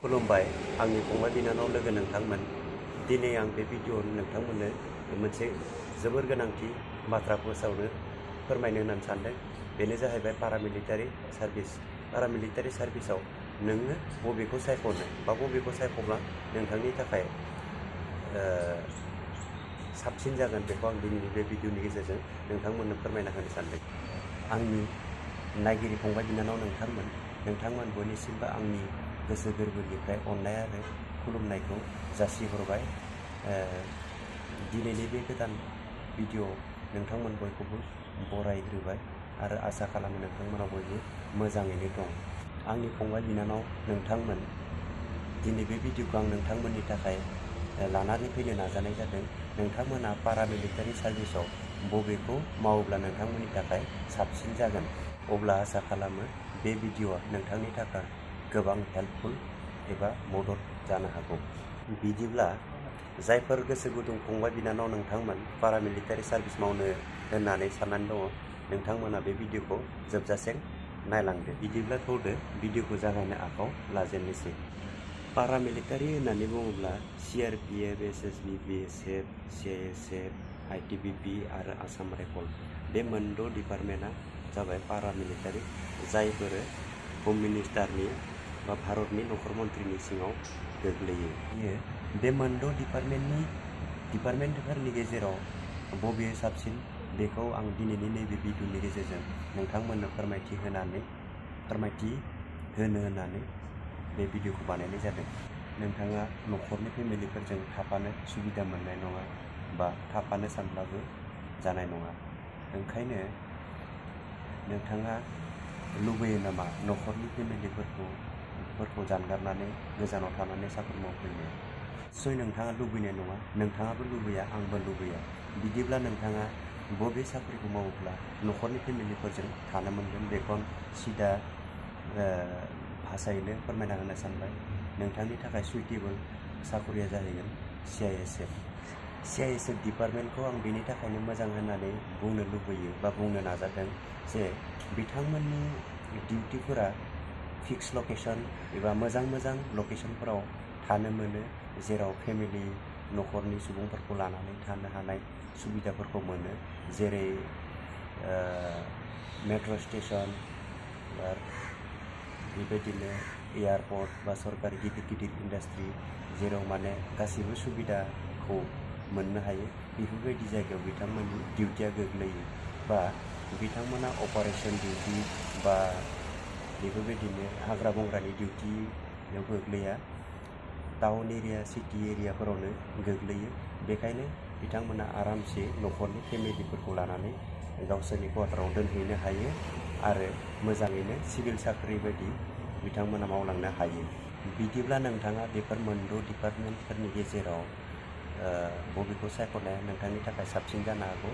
खुलुमबाय आंनि फंबाय बिनानाव लोगो नोंथांमोन। दिनै आं बे भिडिअ नोंथांमोननो मोनसे जोबोर गोनांथि बाथ्रा फोरमायनो होननानै सानदों। बेनो जाहैबाय पारामिलिटारि सार्भिस। पारामिलिटारि सार्भिसाव नोङो बबेखौ सायख'नो बा बबेखौ सायख'ब्ला नोंथांनि थाखाय साबसिन जागोन बेखौ आं दिनैनि बे भिडिअनि गेजेरजों नोंथांमोननो फोरमायना होनो सानदों। आंनि नायगिरि फंबाय बिनानाव नोंथांमोन बयनिसिमबो आंनि गोसो गोरबोनिफ्राय अननाय आरो खुलुमनायखौ जासिहरबाय। दिनैनि बे गोदान भिडिअ नोंथांमोन बयखौबो बरायग्रोबाय आरो आसा खालामो नोंथांमोना बयबो मोजाङैनो दं। आंनि फंबाय बिनानाव नोंथांमोन, दिनै बे भिडिअखौ आं नोंथांमोननि थाखाय लानानै फैनो नाजानाय जादों। नोंथांमोना पारामिलिटारि सार्भिसाव बबेखौ मावोब्ला नोंथांमोननि थाखाय साबसिन जागोन, अब्ला आसा खालामो बे भिडिअआ नोंथांनि थाखाय गोबां हेल्पफुल एबा मदद जानो हागौ। बिदिब्ला जायफोर गोसो गुदुं फंबाय बिनानाव नोंथांमोन पारामिलिटारि सार्भिस मावनो होननानै साननानै दङ, नोंथांमोना बे भिडिअखौ जोबजासिम नायलांदो। बिदिब्ला थौदो भिडिअखौ जागायनो आखायाव लाजेननोसै। पारामिलिटारि होननानै बुङोब्ला CRPF, SSB, BSF, CISF, ITBP आरो आसाम राइफल, बे मोनद' डिपार्टमेन्टआ जाबाय पारामिलिटारि, जायफोर हम मिनिस्टारनि बा भारतनि नखर मन्थ्रिनि सिङाव गोग्लैयो। बे मोनद' डिपार्टमेन्टफोरनि गेजेराव बबे साबसिन बेखौ आं दिनैनि नैबे भिडिअनि गेजेरजों नोंथांमोननो फोरमायथि होनो होननानै बे भिडिअखौ बानायनाय जादों। नोंथाङा नखरनि फेमिलिफोरजों थाफानो सुबिदा मोननाय नङा बा थाफानो सानब्लाबो जानाय नङा। ओंखायनो नोंथाङा लुबैयो नामा नखरनि फेमिलिफोरखौ जानगारनानै गोजानाव थानानै साख्रि मावफैनो? निस्सय नोंथाङा लुबैनाय नङा, नोंथाङाबो लुबैया, आंबो लुबैया। बिदिब्ला नोंथाङा बबे साख्रिखौ मावोब्ला नखरनि फेमिलिफोरजों थानो मोनगोन बेखौ आं सिदा भाषायैनो फोरमायना होनो सानबाय। नोंथांनि थाखाय सुइटेबोल साख्रिया जाहैगोन CISF। CISF डिपार्टमेन्टखौ आं बेनि थाखायनो मोजां होननानै बुंनो लुबैयो बा बुंनो नाजादों जे बिथांमोननि डिउटिफोरा फिक्स लकेसन एबा मोजां लकेसनफोराव थानो मोनो, जेराव फेमिलि नखरनि सुबुंफोरखौ लानानै थानो हानाय सुबिदाफोरखौ मोनो। जेरै मेट्र' स्टेसन, बेबायदिनो एयारपर्ट बा सरकारि गिदिर इन्डास्ट्रि, जेराव माने गासैबो सुबिदाखौ मोननो हायो। बेफोरबायदि जायगायाव बिथांमोननि डिउटिया गोग्लैयो, बा बिथांमोना अपारेशन डिउटि बा बेफोरबायदिनो हाग्रा बंग्रानि डिउटियाव गोग्लैया, टाउन एरिया सिटि एरियाफोरावनो गोग्लैयो। बेखायनो बिथांमोना आरामसे नखरनि फेमिलिफोरखौ लानानै गावसोरनि क्वार्टाराव दोनहैनो हायो आरो मोजाङैनो सिभिल साख्रि बायदि बिथांमोना मावलांनो हायो। बिदिब्ला नोंथाङा बेफोर मोनद' डिपार्टमेन्टफोरनि गेजेराव बबेखौ सायख'नाया नोंथांनि थाखाय साबसिन जानो हागौ।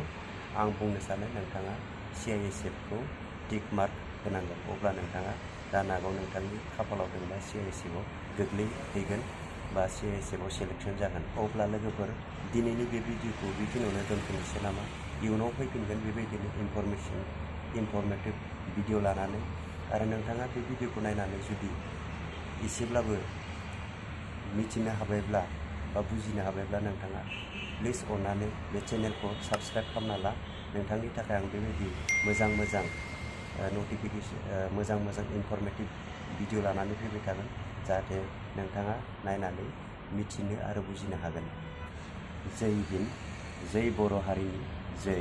आं बुंनो सानो नोंथाङा CISFखौ टिक मार्क होनांगोन, अब्ला नोंथाङा जानो हागौ नोंथांनि खाफालाव दंबा CISFआव गोग्लैहैगोन बा CISFआव सेलेक्सन जागोन। अब्ला लोगोफोर, दिनैनि बे भिडिअखौ बेखिनियावनो दोनथ'नोसै नामा? इयुनाव फैफिनगोन बेबायदिनो इनफरमेटिभ भिडिअ लानानै। आरो नोंथाङा बे भिडिअखौ नायनानै जुदि एसेब्लाबो मिथिनो हाबायब्ला बा बुजिनो हाबायब्ला नोंथाङा प्लिज अननानै बे चेनेलखौ साबस्क्राइब खालामना ला। नोंथांनि थाखाय आं बेबायदि मोजां इनफरमेटिभ भिडिअ लानानै फैबाय थागोन, जाहाथे नोंथाङा नायनानै मिथिनो आरो बुजिनो हागोन। जै हिन्द, जै बर' हारिनि जै।